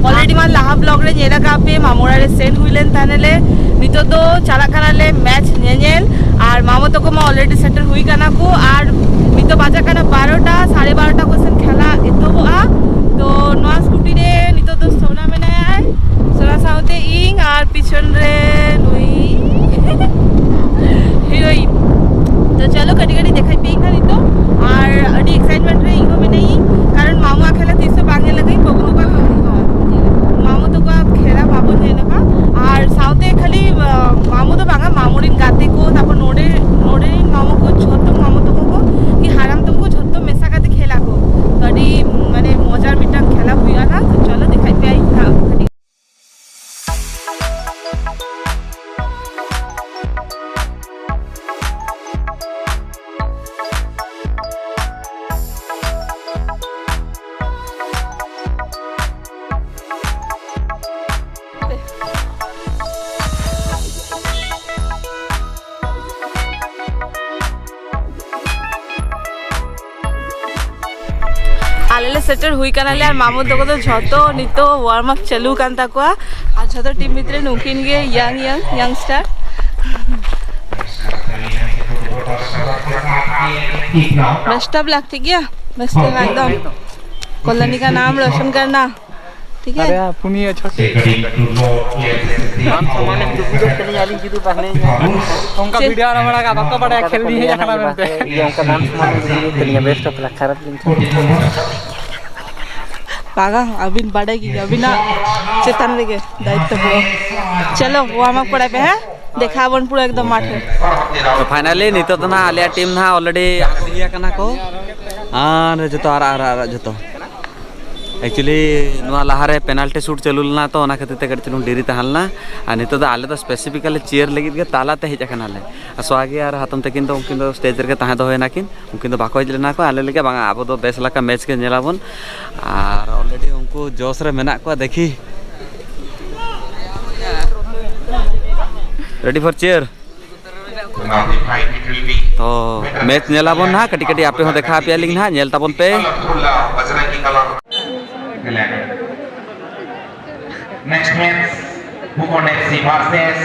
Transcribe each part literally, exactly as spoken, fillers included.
Already ᱢᱟ ᱞᱟᱦᱟ vlog ᱨᱮ ᱧᱮᱞ ᱟᱠᱟᱫ ᱯᱮ, ᱢᱟᱢᱚ ᱚᱲᱟᱜ ᱨᱮ ᱥᱮᱱ ᱦᱩᱭ ᱞᱮᱱ ᱛᱟᱦᱮᱱᱟᱞᱮ᱾ ᱱᱤᱛᱚᱜ ᱫᱚ ᱪᱟᱞᱟᱜ ᱠᱟᱱᱟᱞᱮ match ᱧᱮᱧᱮᱞ, ᱟᱨ ᱢᱟᱢᱚ ᱛᱟᱠᱚ ᱢᱟ already ᱥᱮᱴᱮᱨ ᱦᱩᱭ ᱠᱟᱱᱟ ᱠᱚ, ᱟᱨ ᱱᱤᱛᱚᱜ ᱵᱟᱡᱟᱜ ᱠᱟᱱᱟ ᱵᱟᱨᱚᱴᱟ, ᱥᱟᱲᱮ ᱵᱟᱨᱚᱴᱟ ᱠᱚ ᱥᱮᱱ ᱠᱷᱮᱞᱟ ᱮᱛᱚᱦᱚᱵᱚᱜᱼᱟ᱾ ᱛᱚ ᱱᱚᱣᱟ ᱥᱠᱩᱴᱤ ᱨᱮ ᱱᱤᱛᱚᱜ ᱫᱚ ᱥᱳᱱᱟ ᱢᱮᱱᱟᱭᱟ, ᱥᱳᱱᱟ ᱥᱟᱶᱛᱮ ᱤᱧ, ᱟᱨ ᱯᱤᱪᱷᱚᱱ ᱨᱮ ᱱᱩᱭ heroine᱾ ᱛᱚ ᱪᱚᱞᱚ ᱠᱟᱹᱴᱤᱡ ᱠᱟᱹᱴᱤᱡ ᱫᱮᱠᱷᱟᱭ ᱯᱮ ᱤᱧ ᱱᱤᱛᱚᱜ, ᱟᱨ ᱟᱹᱰᱤ excitement ᱨᱮ ᱤᱧ ᱦᱚᱸ ᱢᱮᱱᱟᱹᱧ, ᱠᱟᱨᱚᱱ ᱢᱟᱢᱚ ᱠᱷᱮᱞᱟ ᱛᱤᱥ ᱦᱚᱸ ᱵᱟᱝ ᱧᱮᱞ ᱞᱟᱹᱜᱤᱫ ᱵᱟᱹᱵᱩ ᱛᱟᱠᱚ ᱢᱟᱢᱚ ᱛᱟᱠᱚᱣᱟᱜ ᱠᱷᱮᱞᱟ ᱵᱟᱵᱚᱱ ᱧᱮᱞ ᱟᱠᱟᱫ᱾ ᱟᱨ ᱥᱟᱶᱛᱮ ᱠᱷᱟᱹᱞᱤ, ᱟᱸ, ᱢᱟᱢᱚ ᱫᱚ ᱵᱟᱝᱟ, ᱢᱟᱢᱚ ᱨᱮᱱ ᱜᱟᱛᱮ ᱠᱚ, ᱛᱟᱨᱯᱚᱨ ᱱᱚᱰᱮ, ᱱᱚᱰᱮ ᱨᱮᱱ ᱢᱟᱢᱚ ᱠᱚ, ᱡᱷᱚᱛᱚ ᱢᱟᱢᱚ ᱛᱟᱠᱚ ᱠᱚ, ᱠᱤ ᱦᱟᱲᱟᱢ ᱛᱟᱠᱚ ᱠᱚ, ᱡᱷᱚᱛᱚ ᱢᱮᱥᱟ ᱠᱟᱛᱮ ᱠᱷᱮᱞᱟ ᱠᱚ᱾ ᱛᱚ ᱟᱹᱰᱤ, ᱢᱟᱱᱮ, ᱢᱚᱡᱟᱨ ᱢᱤᱫᱴᱟᱝ ᱠᱷᱮᱞᱟ ᱦᱩᱭᱩᱜᱼᱟ ᱱᱟᱜ᱾ ᱛᱚ ᱪᱚᱞᱚ ᱫᱮᱠᱷᱟᱭ ᱯᱮ ᱟᱹᱧ ᱱᱟᱜ ᱠᱟᱹᱴᱤᱡ᱾ ᱟᱞᱮ ᱞᱮ ᱥᱮᱴᱮᱨ ᱦᱩᱭ ᱠᱟᱱᱟᱞᱮ, ᱟᱨ ᱢᱟᱢᱚ ᱛᱟᱠᱚ ᱫᱚ ᱡᱷᱚᱛᱚ ᱱᱤᱛᱚᱜ warm up ᱪᱟᱹᱞᱩ ᱠᱟᱱ ᱛᱟᱠᱚᱣᱟ, ᱟᱨ ᱡᱷᱚᱛᱚ team ᱵᱷᱤᱛᱨᱤ ᱱᱩᱠᱤᱱ ᱜᱮ young young youngster᱾ Best of luck, ᱴᱷᱤᱠ ᱜᱮᱭᱟ? Best of luck, ᱮᱠᱫᱚᱢ᱾ कल्याणी का नाम रोशन करना। ᱴᱷᱤᱠ ᱜᱮᱭᱟ? ᱟᱨᱮ ᱯᱩᱱᱭᱟᱹ ᱪᱷᱚᱴᱤ᱾ ᱵᱟᱝ ᱥᱚᱢᱟᱱᱮ ᱡᱩᱫᱤ ᱠᱷᱮᱞ ᱟᱹᱞᱤᱧ ᱡᱩᱫᱤ ᱛᱟᱦᱞᱮ ᱚᱱᱠᱟ ᱪᱮᱫ? ᱵᱷᱤᱰᱤᱭᱳ ᱟᱨ ᱵᱟᱲᱟ ᱠᱟᱜ ᱵᱟᱠᱚ ᱵᱟᱲᱟᱭᱟ ᱠᱷᱮᱞ ᱱᱤᱭᱟᱹ ᱠᱟᱱᱟ ᱢᱮᱱᱛᱮ᱾ ᱚᱱᱠᱟ ᱫᱟᱢ ᱥᱚᱢᱟᱱ ᱡᱩᱫᱤ ᱛᱮᱞᱤᱧᱟ ᱵᱮᱥᱴ ᱚᱯᱷ ᱞᱟᱠ ᱠᱷᱟᱨᱟᱯ ᱞᱤᱧ ᱠᱷᱮᱞ᱾ ᱵᱟᱝᱟ, ᱟᱹᱵᱤᱱ ᱵᱟᱰᱟᱭ ᱜᱮ, ᱟᱹᱵᱤᱱᱟᱜ ᱪᱮᱛᱟᱱ ᱨᱮᱜᱮ ᱫᱟᱭᱤᱛᱛᱚ ᱯᱩᱨᱟᱹ᱾ ᱪᱚᱞᱚ, warm up ᱠᱚᱨᱟᱭ ᱯᱮ, ᱦᱮᱸ? ᱫᱮᱠᱷᱟᱣ ᱟᱵᱚᱱ ᱯᱩᱨᱟᱹ ᱮᱠᱫᱚᱢ ᱢᱟᱴᱷ ᱨᱮ᱾ ᱛᱚ finally ᱱᱤᱛᱚᱜ ᱫᱚ ᱱᱟᱦᱟᱜ ᱟᱞᱮᱭᱟᱜ team ᱱᱟᱦᱟᱜ already ᱦᱩᱭ ᱟᱠᱟᱱᱟ ᱠᱚ᱾ ᱟᱨ ᱡᱚᱛᱚ ᱟᱨ, ᱟᱨ, ᱟᱨ ᱡᱚᱛᱚ᱾ Actually ᱱᱚᱣᱟ ᱞᱟᱦᱟᱨᱮ penalty shoot ᱪᱟᱹᱞᱩ ᱞᱮᱱᱟ, ᱛᱚ ᱚᱱᱟ ᱠᱷᱟᱹᱛᱤᱨ ᱛᱮ ᱠᱟᱹᱴᱤᱡ ᱪᱩᱞᱩᱝ ᱰᱮᱨᱤ ᱛᱟᱦᱮᱸ ᱞᱮᱱᱟ᱾ ᱟᱨ ᱱᱤᱛᱚᱜ ᱫᱚ ᱟᱞᱮ ᱫᱚ specifically cheer ᱞᱟᱹᱜᱤᱫ ᱜᱮ ᱛᱟᱞᱟᱛᱮ ᱦᱮᱡ ᱟᱠᱟᱱᱟᱞᱮ᱾ ᱟᱨ ᱥᱣᱟᱜᱤ ᱟᱨ ᱦᱟᱛᱚᱢ ᱛᱟᱹᱠᱤᱱ ᱫᱚ, ᱩᱱᱠᱤᱱ ᱫᱚ stage ᱨᱮᱜᱮ ᱛᱟᱦᱮᱸ ᱫᱚᱦᱚᱭᱮᱱᱟ ᱠᱤᱱ, ᱩᱱᱠᱤᱱ ᱫᱚ ᱵᱟᱠᱚ ᱦᱮᱡ ᱞᱮᱱᱟ ᱠᱚ᱾ ᱟᱞᱮ ᱞᱟᱹᱜᱤᱫ ᱵᱟᱝᱟ, ᱟᱵᱚ ᱫᱚ ᱵᱮᱥ ᱞᱮᱠᱟ match ᱜᱮ ᱧᱮᱞᱟᱵᱚᱱ᱾ ᱟᱨ already ᱩᱱᱠᱩ ᱡᱚᱥ ᱨᱮ ᱢᱮᱱᱟᱜ ᱠᱚᱣᱟ, ᱫᱮᱠᱷᱤ᱾ Ready for cheer? ᱛᱚ match ᱧᱮᱞᱟᱵᱚᱱ ᱱᱟᱦᱟᱜ, ᱠᱟᱹᱴᱤᱡ ᱠᱟᱹᱴᱤᱡ ᱟᱯᱮ ᱦᱚᱸ ᱫᱮᱠᱷᱟᱣ ᱟᱯᱮᱭᱟᱞᱤᱧ ᱱᱟᱦᱟᱜ, ᱧᱮᱞ ᱛᱟᱵᱚᱱ ᱯᱮ᱾ Next match, Bhuban F C versus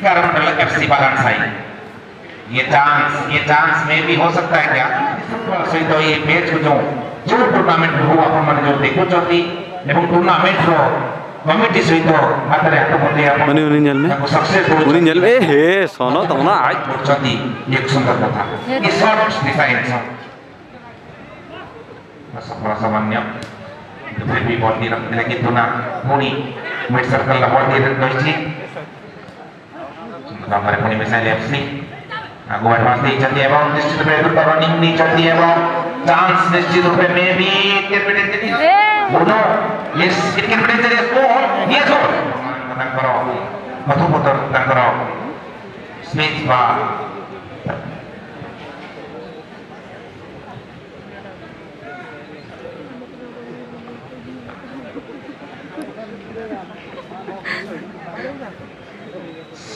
Coromandel F C Bagansai. ये चांस, ये चांस में भी हो सकता है क्या? सही तो ये मैच को जो जो ଟୁର୍ଣ୍ଣାମେଣ୍ଟ ହଉ, ଆପଣମାନେ ଯୋଉ ଦେଖୁଛନ୍ତି ଏବଂ ଟୁର୍ଣ୍ଣାମେଣ୍ଟର କମିଟି ସହିତ ହାତରେ ହାତ ବନ୍ଧେଇ ଆପଣ ମାନେ, ଉନି ᱧᱮᱞ ᱢᱮ। ତାକୁ ସକ୍ସେସ କରୁଛନ୍ତି। ଉନି ᱧᱮᱞ ᱢᱮ। ଏ ହେ, ସନ ତମ ନା ଆଇ। କରୁଛନ୍ତି। ଏକ ସୁନ୍ଦର କଥା। ଏ ସର୍ଟ ଡିଫେନ୍ସ। ସଫଳ ସାମାନ୍ୟ। ଫିର ବି ବଲ୍ ଟି ରଖିଥିଲେ, କିନ୍ତୁ ନା, ପୁଣି ମିଡ୍ ସର୍କଲର ବଲ୍ ଟି ରହିଛି। ସୁନ୍ଦର ଭାବରେ ପୁଣି ମିସାଇଲ ଏଫ୍ ସି ଆଗକୁ ଆଡଭାନ୍ସ ଦେଇଛନ୍ତି ଏବଂ ନିଶ୍ଚିତ ଭାବେ ଦ୍ରୁତ ରନିଂ ନେଇଛନ୍ତି ଏବଂ ଚାନ୍ସ ନିଶ୍ଚିତ ରୂପେ ମେ ବି। It can be dangerous. Oh no, yes, it can be dangerous. Oh, yes, oh। ତାଙ୍କର ପଥପଥ, ତାଙ୍କର ସ୍ପେସ୍ ବା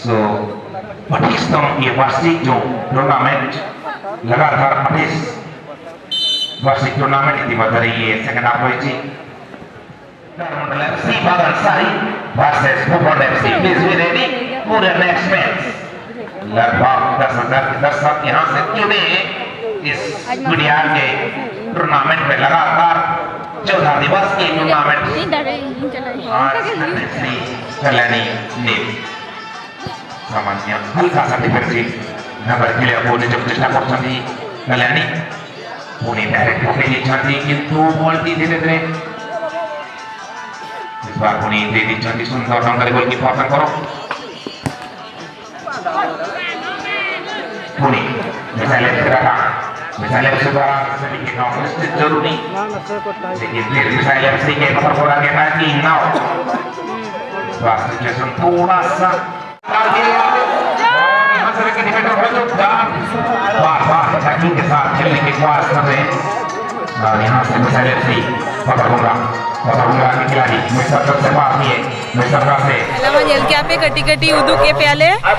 So, पच्चीस तम ये वार्षिक जो टूर्नामेंट लगातार पच्चीस वार्षिक टूर्नामेंट इतिमध्येରେ ये सेकंड हाफ ରହିଛି। Coromandel F C Bagansai versus Bhuban F C। Please be ready for the next match। लगभग दस हज़ार के दर्शक यहाँ से जुड़े हैं इस गुडियार के टूर्नामेंट में। लगातार चौथा दिवस के टूर्नामेंट। आज श्री कल्याणी ने सामान्य हल्का सा डिफेंसिव नंबर के लिए बोलने जब चेष्टा करते हैं कल्याणी। ପୁଣି ଡାଇରେକ୍ଟ ପକେଇ ଦେଇଛନ୍ତି, କିନ୍ତୁ ବଲ୍ ଟି ଧୀରେ ଧୀରେ। ଇସ୍ ବାର୍ ପୁଣି ଦେଇ ଦେଇଛନ୍ତି ସୁନ୍ଦର ଢଙ୍ଗରେ ଗୋଲକିପର ତାଙ୍କର। ପୁଣି ମିସାଇଲ ଏଫ୍ ସି ଦ୍ୱାରା, ମିସାଇଲ ଏଫ୍ ସି ଦ୍ୱାରା ସେମିତି ନ ନିଶ୍ଚିତ ଜରୁରୀ। लेकिन फिर मिसाइल एफ सी के पकड़ को आगे ना कि नाउ। इस बार सिचुएशन थोड़ा सा बार बार अटैकिंग के साथ खेलने की कोशिश कर रहे हैं। और यहाँ से मिसाइल एफ सी पकड़ होगा, पकड़ होगा के खिलाड़ी मिस्टर से पास नहीं है, मिस्टर से। ᱧᱮᱞ ᱠᱮᱜᱼᱟ ᱯᱮ, ᱠᱟᱹᱴᱤᱡ ᱠᱟᱹᱴᱤᱡ ᱩᱫᱩᱜ ᱠᱮᱫ ᱯᱮᱭᱟᱞᱮ᱾ ᱟᱨ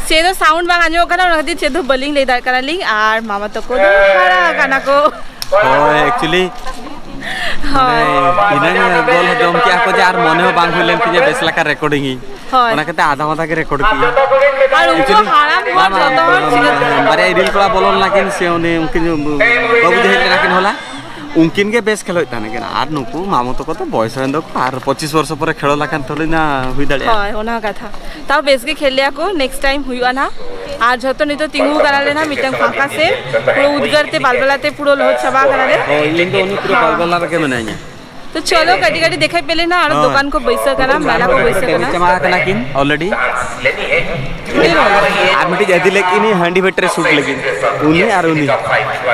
ᱪᱮᱫ ᱦᱚᱸ ᱥᱟᱣᱩᱱᱰ ᱵᱟᱝ ᱟᱸᱡᱚᱢᱚᱜ ᱠᱟᱱᱟ, ᱚᱱᱟ ᱠᱷᱟᱹᱛᱤᱨ ᱪᱮᱫ ᱦᱚᱸ ᱵᱟᱹᱞᱤᱧ ᱞᱟᱹᱭ ᱫᱟᱲᱮᱭᱟᱜ ᱠᱟᱱᱟᱞᱤᱧ᱾ ᱟᱨ ᱢᱟᱢᱟ ᱛᱟᱠᱚ ᱫᱚ ᱦᱟᱨᱟ ᱟᱠᱟᱱᱟ ᱠᱚ᱾ ᱦᱳᱭ, actually᱾ ᱦᱳᱭ᱾ ᱤᱱᱟᱹ ᱜᱚᱞ ᱡᱚᱢ ᱠᱮᱜᱼᱟ ᱠᱚ ᱡᱮ ᱟᱨ ᱢᱚᱱᱮ ᱦᱚᱸ ᱵᱟᱝ ᱦᱩᱭ ᱞᱮᱱ ᱛᱤᱧᱟᱹ ᱵᱮᱥ ᱞᱮᱠᱟ ᱨᱮᱠᱚᱨᱰᱤᱝ ᱤᱧ᱾ ᱦᱳᱭ᱾ ᱚᱱᱟ ᱠᱟᱛᱮ ᱟᱫᱷᱟ ᱢᱟᱫᱷᱟ ᱜᱮ ᱨᱮᱠᱚᱨᱰ ᱠᱮᱜᱼᱟ᱾ ᱟᱨ ᱩᱱᱠᱩ ᱦᱟᱲᱟᱢ ᱦᱚᱲ ᱡᱚᱛᱚ ᱦᱚᱲ ᱪᱤᱠᱟᱹ- ᱵᱟᱨᱭᱟ ᱤᱨᱤᱞ ᱠᱚᱲᱟ ᱵᱚᱞᱚ ᱞᱮᱱᱟ ᱠᱤᱱ ᱥᱮ ᱩᱱᱤ ᱩᱱᱠᱤᱱ ᱵᱟᱹᱵᱩ ᱡᱟᱦᱮᱨ ᱞᱮᱱᱟ ᱠᱤᱱ ᱦᱚᱞᱟ, ᱩᱱᱠᱤᱱ ᱜᱮ ᱵᱮᱥ ᱠᱷᱮᱞᱳᱜ ᱛᱟᱦᱮᱱ ᱠᱤᱱ᱾ ᱟᱨ ᱱᱩᱠᱩ ᱢᱟᱢᱚ ᱛᱟᱠᱚ ᱫᱚ ᱵᱚᱭᱮᱥ ᱦᱩᱭᱮᱱ ᱛᱟᱠᱚ, ᱟᱨ ᱯᱚᱸᱪᱤᱥ ᱵᱚᱨᱥᱚ ᱯᱚᱨᱮ ᱠᱷᱮᱞᱳ ᱞᱮᱠᱷᱟᱱ ᱛᱷᱚᱲᱤ ᱱᱟ ᱦᱩᱭ ᱫᱟᱲᱮᱭᱟᱜᱼᱟ᱾ ᱦᱳᱭ, ᱚᱱᱟ ᱦᱚᱸ ᱠᱟᱛᱷᱟ᱾ ᱛᱟᱣ ᱵᱮᱥ ᱜᱮ ᱠᱷᱮᱞ ᱞᱮᱭᱟ ᱠᱚ, ᱱᱮᱠᱥᱴ ᱴᱟᱭᱤᱢ ᱦᱩᱭᱩᱜᱼᱟ ᱱᱟᱦᱟᱜ᱾ ᱟᱨ ᱡᱷᱚᱛᱚ ᱱᱤᱛᱚᱜ ᱛᱤᱸᱜᱩ ᱠᱟᱱᱟ ᱞᱮ ᱱᱟᱦᱟᱜ ᱢᱤᱫᱴᱟᱝ ᱯᱷᱟᱸᱠᱟ ᱥᱮᱫ, ᱯᱩᱨᱟᱹ ᱩᱫᱽᱜᱟᱹᱨ ᱛᱮ ᱵᱟᱞᱵᱟᱞᱟ ᱛᱮ ᱯᱩᱨᱟᱹ ᱞᱚᱦᱚᱫ ᱪᱟᱵᱟ ᱠᱟᱱᱟ ᱞᱮ᱾ ᱦᱳᱭ, ᱤᱧ ᱫᱚ ᱩᱱᱤ ᱯᱩᱨᱟᱹ ᱵᱟᱞᱵᱟᱞᱟ ᱨᱮᱜᱮ ᱢᱮᱱᱟᱧᱟ᱾ ᱛᱚ ᱪᱚᱞᱚ ᱠᱟᱹᱴᱤᱡ ᱠᱟᱹᱴᱤᱡ ᱫᱮᱠᱷᱟᱭ ᱯᱮᱞᱮ ᱱᱟᱦᱟᱜ, ᱟᱨᱚ ᱦᱳᱭ᱾ ᱫᱚᱠᱟᱱ ᱠᱚ ᱵᱟᱹᱭᱥᱟᱹᱣ ᱠᱟᱱᱟ, ᱢᱮᱞᱟ ᱠᱚ ᱵᱟᱹᱭᱥᱟᱹᱣ ᱠᱟᱹᱢᱤ ᱠᱟᱱᱟ᱾ ᱪᱟᱵᱟ ᱠᱟᱱᱟ ᱠᱤᱱ already᱾ ᱟᱨ ᱢᱤᱫᱴᱤᱡ ᱤᱫᱤ ᱞᱟᱹᱜᱤᱫ ᱤᱧ ᱦᱟᱺᱰᱤ ᱵᱷᱮᱴ ᱨᱮ ᱥᱩᱴ ᱞᱟᱹᱜᱤᱫ, ᱩᱱᱤ ᱟᱨ ᱩᱱᱤ᱾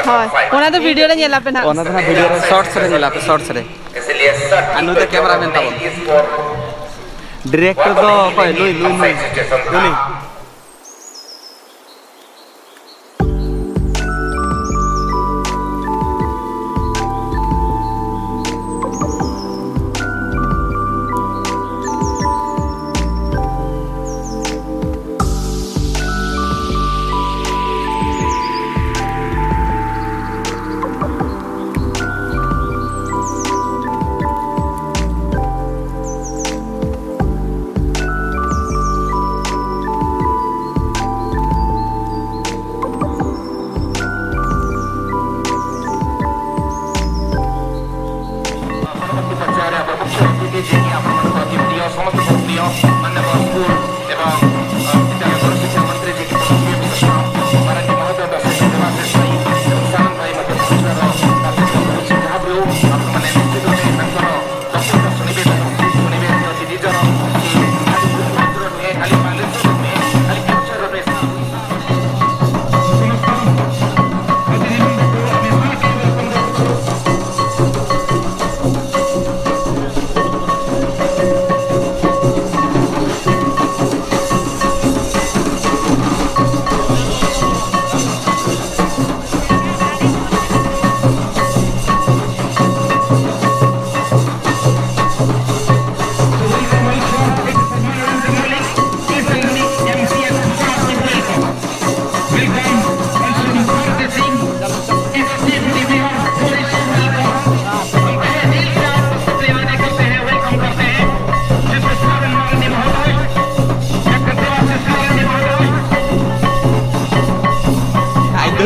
ᱦᱳᱭ, ᱚᱱᱟ ᱫᱚ ᱵᱷᱤᱰᱤᱭᱳ ᱨᱮ ᱧᱮᱞ ᱟᱯᱮ ᱱᱟᱦᱟᱜ᱾ ᱚᱱᱟ ᱫᱚ ᱱᱟᱦᱟᱜ ᱵᱷᱤᱰᱤᱭᱳ ᱨᱮ, ᱥᱚᱨᱴᱥ ᱨᱮ ᱧᱮᱞ ᱟᱯᱮ, ᱥᱚᱨᱴᱥ ᱨᱮ᱾ ᱟᱨ ᱱᱩᱭ ᱫᱚ ᱠᱮᱢᱮᱨᱟ ᱢᱮᱱ ᱛᱟᱵᱚᱱ᱾ ᱰᱤᱨᱮᱠᱴᱚᱨ ᱫᱚ ᱚᱠᱚᱭ? ᱱᱩᱭ, ᱱᱩᱭ, ᱱᱩᱭ᱾ ᱩᱱᱤ᱾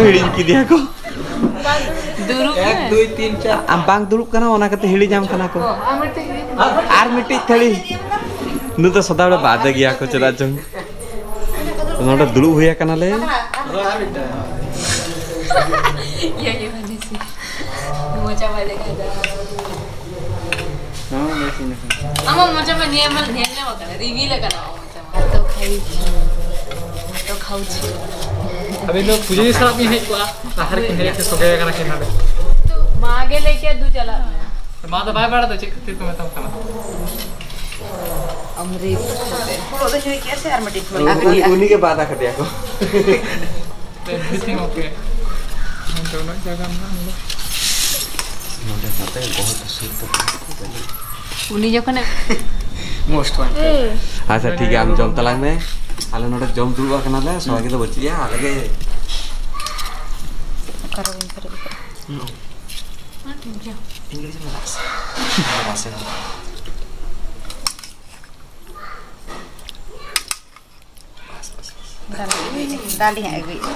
ᱦᱤᱲᱤᱧ ᱠᱮᱫᱮᱭᱟ ᱠᱚ᱾ ᱫᱩᱲᱩᱵ ᱢᱮ᱾ ᱟᱢ ᱵᱟᱝ ᱫᱩᱲᱩᱵ ᱠᱟᱱᱟ, ᱚᱱᱟ ᱠᱷᱟᱹᱛᱤᱨ ᱦᱤᱲᱤᱧᱟᱢ ᱠᱟᱱᱟ ᱠᱚ᱾ ᱟᱨ ᱢᱤᱫᱴᱮᱱ ᱦᱤᱲᱤᱧ᱾ ᱟᱨ ᱢᱤᱫᱴᱤᱡ ᱛᱷᱟᱹᱲᱤ᱾ ᱱᱩᱭ ᱫᱚ ᱥᱚᱫᱟ ᱵᱮᱲᱟ ᱵᱟᱫᱮ ᱜᱮᱭᱟ ᱠᱚ, ᱪᱮᱫᱟᱜ ᱪᱚᱝ᱾ ᱱᱚᱰᱮ ᱫᱩᱲᱩᱵ ᱦᱩᱭ ᱟᱠᱟᱱᱟᱞᱮ᱾ ᱤᱭᱟᱹ, ᱤᱭᱟᱹ, ᱢᱟᱹᱡᱷᱤ ᱥᱤ᱾ ᱢᱚᱡᱟ ᱵᱟᱭ ᱞᱟᱹᱭ ᱠᱟᱫᱟ᱾ ᱟᱢᱟᱜ ᱢᱚᱡᱟ ᱢᱟ ᱧᱮᱞ, ᱧᱮᱞ ᱧᱟᱢ ᱟᱠᱟᱱᱟ, reveal ᱟᱠᱟᱱᱟ ᱟᱢᱟᱜ ᱢᱚᱡᱟ ᱢᱟ᱾ ᱦᱟᱛᱳ ᱠᱷᱟᱭᱩᱪᱤ᱾ ᱦᱟᱛᱳ ᱠᱷᱟᱭᱩᱪᱤ᱾ ᱟᱹᱵᱤᱱ ᱫᱚ ᱯᱩᱡᱟᱹ ᱥᱟᱞᱟᱜ ᱵᱤᱱ ᱦᱮᱡ ᱠᱚᱜᱼᱟ, ᱞᱟᱦᱟ ᱨᱮ ᱠᱤᱱ ᱦᱮᱡ ᱠᱟᱛᱮ ᱥᱚᱜᱮ ᱟᱠᱟᱱᱟ ᱠᱤᱱ ᱱᱚᱰᱮ᱾ ᱢᱟ ᱜᱮ ᱞᱟᱹᱭ ᱠᱮᱫ, ᱫᱩ ᱪᱟᱞᱟᱜ ᱢᱮ᱾ ᱢᱟ ᱫᱚ ᱵᱟᱭ ᱵᱟᱲᱟᱭ ᱫᱚ ᱪᱮᱫ ᱠᱷᱟᱹᱛᱤᱨ ᱠᱚ ᱢᱮᱛᱟᱢ ᱠᱟᱱᱟ᱾ ᱟᱢᱨᱤ ᱯᱷᱩᱲᱩᱜ ᱫᱚ ᱧᱩᱭ ᱠᱮᱜᱼᱟ ᱥᱮ ᱟᱨ ᱢᱤᱫᱴᱤᱡ ᱯᱷᱩᱲᱩᱜ? ᱩᱱᱤ, ᱩᱱᱤ ᱜᱮ ᱵᱟᱫ ᱟᱠᱟᱫᱮᱭᱟ ᱠᱚ᱾ Everything okay. ᱱᱚᱰᱮ ᱩᱱᱟᱹᱜ ᱡᱟᱭᱜᱟ ᱢᱮᱱᱟᱜᱼᱟ ᱱᱚᱰᱮ᱾ ᱱᱚᱰᱮ ᱱᱚᱛᱮ ᱵᱚᱦᱩᱛ ᱥᱩᱨ ᱛᱮ᱾ ᱩᱱᱤ ᱡᱚᱠᱷᱚᱱᱮ most wanted. ᱟᱪᱪᱷᱟ, ᱴᱷᱤᱠ ᱜᱮᱭᱟ, ᱟᱢ ᱡᱚᱢ ᱛᱟᱞᱟᱝ ᱢᱮ᱾ ᱟᱞᱮ ᱱᱚᱰᱮ ᱡᱚᱢ ᱫᱩᱲᱩᱵ ᱟᱠᱟᱱᱟᱞᱮ, ᱥᱚᱣᱟᱜᱤ ᱫᱚ ᱵᱟᱹᱪᱩᱜᱼᱟ, ᱟᱞᱮ ᱜᱮ᱾ ᱚᱠᱟᱨᱮ ᱵᱟᱹᱧ ᱯᱮᱨᱮᱡ ᱟᱠᱟᱫᱟ? ᱦᱩᱸ᱾ ᱦᱮᱸ, ᱴᱷᱤᱠ ᱜᱮᱭᱟ᱾ ᱤᱧ ᱜᱮ ᱡᱚᱢ ᱞᱟᱜᱟᱜ ᱥᱮ? ᱵᱟᱥᱮ ᱦᱚᱸ᱾ ᱫᱟᱞᱤᱧ ᱟᱹᱜᱩᱭᱮᱫᱼᱟ᱾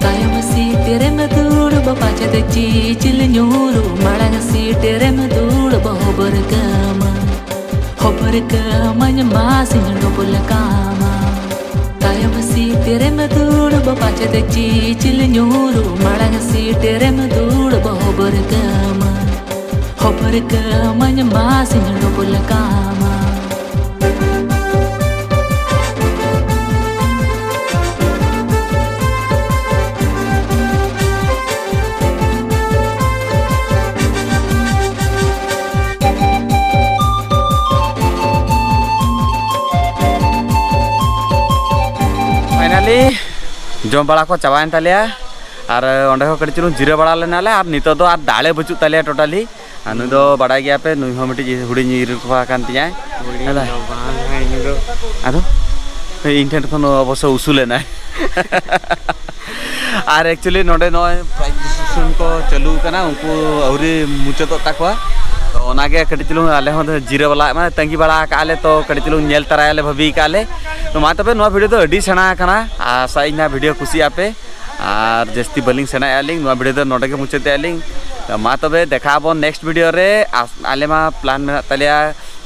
ᱛᱟᱭᱚᱢ ᱥᱤᱴ ᱨᱮᱢ ᱫᱩᱲᱩᱵ, ᱯᱟᱪᱮᱫ ᱪᱤᱪᱤᱞ ᱧᱩᱨᱩ, ᱢᱟᱲᱟᱝ ᱥᱤᱴ ᱨᱮᱢ ᱫᱩᱲᱩᱵ, ᱦᱚᱵᱚᱨ ᱠᱟᱢᱟ, ᱦᱚᱵᱚᱨ ᱠᱟᱢᱟᱧ ᱢᱟᱥᱤᱧ ᱰᱚᱵᱚᱞ ᱠᱟᱢᱟ᱾ ᱛᱟᱭᱚᱢ ᱥᱤᱴ ᱨᱮᱢ ᱫᱩᱲᱩᱵ, ᱯᱟᱪᱮᱫ ᱪᱤᱪᱤᱞ ᱧᱩᱨᱩ, ᱢᱟᱲᱟᱝ ᱥᱤᱴ ᱨᱮᱢ ᱫᱩᱲᱩᱵ, ᱦᱚᱵᱚᱨ ᱠᱟᱢᱟ, ᱦᱚᱵᱚᱨ ᱠᱟᱢᱟᱧ ᱢᱟᱥᱤᱧ ᱰᱚᱵᱚᱞ ᱠᱟᱢᱟ᱾ ᱞᱮ ᱡᱚᱢ ᱵᱟᱲᱟ ᱠᱚ ᱪᱟᱵᱟᱭᱮᱱ ᱛᱟᱞᱮᱭᱟ, ᱟᱨ ᱚᱸᱰᱮ ᱦᱚᱸ ᱠᱟᱹᱴᱤᱡ ᱪᱩᱞᱩᱝ ᱡᱤᱨᱟᱹ ᱵᱟᱲᱟ ᱞᱮᱱᱟᱞᱮ, ᱟᱨ ᱱᱤᱛᱚᱜ ᱫᱚ ᱟᱨ ᱫᱟᱲᱮ ᱵᱟᱹᱪᱩᱜ ᱛᱟᱞᱮᱭᱟ ᱴᱳᱴᱟᱞᱤ᱾ ᱟᱨ ᱱᱩᱭ ᱫᱚ ᱵᱟᱲᱟᱭ ᱜᱮᱭᱟ ᱯᱮ, ᱱᱩᱭ ᱦᱚᱸ ᱢᱤᱫᱴᱤᱡ ᱦᱩᱰᱤᱧ ᱤᱨᱤᱞ ᱠᱚᱯᱟ ᱠᱟᱱ ᱛᱤᱧᱟᱭ᱾ ᱦᱩᱰᱤᱧ ᱦᱮᱸ᱾ ᱫᱚ ᱵᱟᱝ, ᱦᱮᱸ, ᱤᱧ ᱫᱚ ᱟᱫᱚ ᱤᱧ ᱴᱷᱮᱱ ᱠᱷᱚᱱ ᱚᱵᱚᱥᱥᱳ ᱩᱥᱩᱞ ᱮᱱᱟᱭ᱾ ᱟᱨ actually ᱱᱚᱰᱮ ᱱᱚᱜᱼᱚᱭ prize distribution ᱠᱚ ᱪᱟᱹᱞᱩ ᱠᱟᱱᱟ, ᱩᱱᱠᱩ ᱟᱹᱣᱨᱤ ᱢᱩᱪᱟᱹᱫᱚᱜ ᱛᱟᱠᱚᱣᱟ᱾ ᱛᱚ ᱚᱱᱟᱜᱮ ᱠᱟᱹᱴᱤᱡ ᱪᱩᱞᱩᱝ ᱟᱞᱮ ᱦᱚᱸ ᱡᱤᱨᱟᱹ ᱵᱟᱞᱟ, ᱢᱟᱱᱮ ᱛᱟᱺᱜᱤ ᱵᱟᱲᱟ ᱟᱠᱟᱫᱼᱟ ᱞᱮ, ᱛᱚ ᱠᱟᱹᱴᱤᱡ ᱪᱩᱞᱩᱝ ᱧᱮᱞ ᱛᱟᱨᱟᱭᱟᱞᱮ ᱵᱷᱟᱹᱵᱤ ᱟᱠᱟᱫᱼᱟ ᱞᱮ᱾ ᱛᱚ ᱢᱟ ᱛᱚᱵᱮ ᱱᱚᱣᱟ video ᱫᱚ ᱟᱹᱰᱤ ᱥᱮᱬᱟ ᱟᱠᱟᱱᱟ, ᱟᱥᱟᱭᱟᱹᱧ ᱱᱟᱦᱟᱜ video ᱠᱩᱥᱤᱭᱟᱜᱼᱟ ᱯᱮ᱾ ᱟᱨ ᱡᱟᱹᱥᱛᱤ ᱵᱟᱹᱞᱤᱧ ᱥᱮᱬᱟᱭᱮᱫᱼᱟ ᱞᱤᱧ, ᱱᱚᱣᱟ video ᱫᱚ ᱱᱚᱰᱮ ᱜᱮ ᱢᱩᱪᱟᱹᱫᱮᱫᱼᱟ ᱞᱤᱧ᱾ ᱛᱚ ᱢᱟ ᱛᱚᱵᱮ ᱫᱮᱠᱷᱟᱜ ᱟᱵᱚᱱ next video ᱨᱮ᱾ ᱟᱥ-, ᱟᱞᱮ ᱢᱟ plan ᱢᱮᱱᱟᱜ ᱛᱟᱞᱮᱭᱟ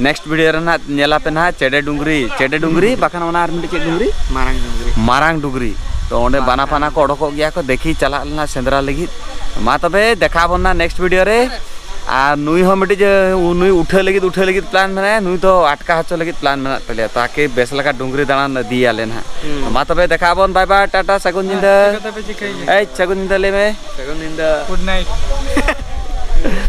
next video ᱨᱮ ᱱᱟᱦᱟᱜ ᱧᱮᱞᱟᱯᱮ ᱱᱟᱦᱟᱜ ᱪᱮᱰᱮ ᱰᱩᱝᱨᱤ, ᱪᱮᱰᱮ ᱰᱩᱝᱨᱤ ᱵᱟᱠᱷᱟᱱ ᱚᱱᱟ ᱟᱨ ᱢᱤᱫᱴᱤᱡ ᱪᱮᱫ ᱰᱩᱝᱨᱤ? ᱢᱟᱨᱟᱝ ᱰᱩᱝᱨᱤ᱾ ᱢᱟᱨᱟᱝ ᱰᱩᱝᱨᱤ᱾ ᱛᱚ ᱚᱸᱰᱮ ᱵᱟᱱᱟ ᱯᱷᱟᱱᱟ ᱠᱚ ᱚᱰᱚᱠᱚᱜ ᱜᱮᱭᱟ ᱠᱚ, ᱫᱮᱠᱷᱤ ᱪᱟᱞᱟᱜ ᱞᱮᱱᱟ ᱥᱮᱸᱫᱽᱨᱟ ᱞᱟᱹᱜᱤᱫ᱾ ᱢᱟ ᱛᱚᱵᱮ ᱫᱮᱠᱷᱟᱣ ᱟᱵᱚᱱ ᱱᱟᱦᱟᱜ next video ᱨᱮ᱾ ᱟᱨ ᱱᱩᱭ ᱦᱚᱸ ᱢᱤᱫᱴᱤᱡ ᱡᱮ ᱩ-, ᱱᱩᱭ ᱩᱴᱷᱟᱹ ᱞᱟᱹᱜᱤᱫ, ᱩᱴᱷᱟᱹ ᱞᱟᱹᱜᱤᱫ plan ᱢᱮᱱᱟᱭᱟ, ᱱᱩᱭ ᱫᱚ ᱟᱴᱠᱟ ᱦᱚᱪᱚ ᱞᱟᱹᱜᱤᱫ plan ᱢᱮᱱᱟᱜ ᱛᱟᱞᱮᱭᱟ, ᱛᱟᱠᱤ ᱵᱮᱥ ᱞᱮᱠᱟ ᱰᱩᱝᱨᱤ ᱫᱟᱬᱟᱱ ᱤᱫᱤᱭᱟᱞᱮ ᱱᱟᱦᱟᱜ᱾ ᱦᱩᱸ᱾ ᱢᱟ ᱛᱚᱵᱮ ᱫᱮᱠᱷᱟᱣ ᱟᱵᱚᱱ, bye bye, ᱴᱟᱴᱟ, ᱥᱟᱹᱜᱩᱱ ᱧᱤᱫᱟᱹ᱾ ᱪᱮᱫ ᱠᱟᱛᱷᱟ ᱯᱮ ᱪᱤᱠᱟᱹᱭ ᱜᱮᱭᱟ? ᱮᱭ, ᱥᱟᱹᱜᱩᱱ ᱧᱤᱫᱟᱹ ᱞᱟᱹᱭ ᱢᱮ᱾ ᱥᱟᱹᱜᱩᱱ ᱧᱤᱫᱟᱹ᱾ Good night᱾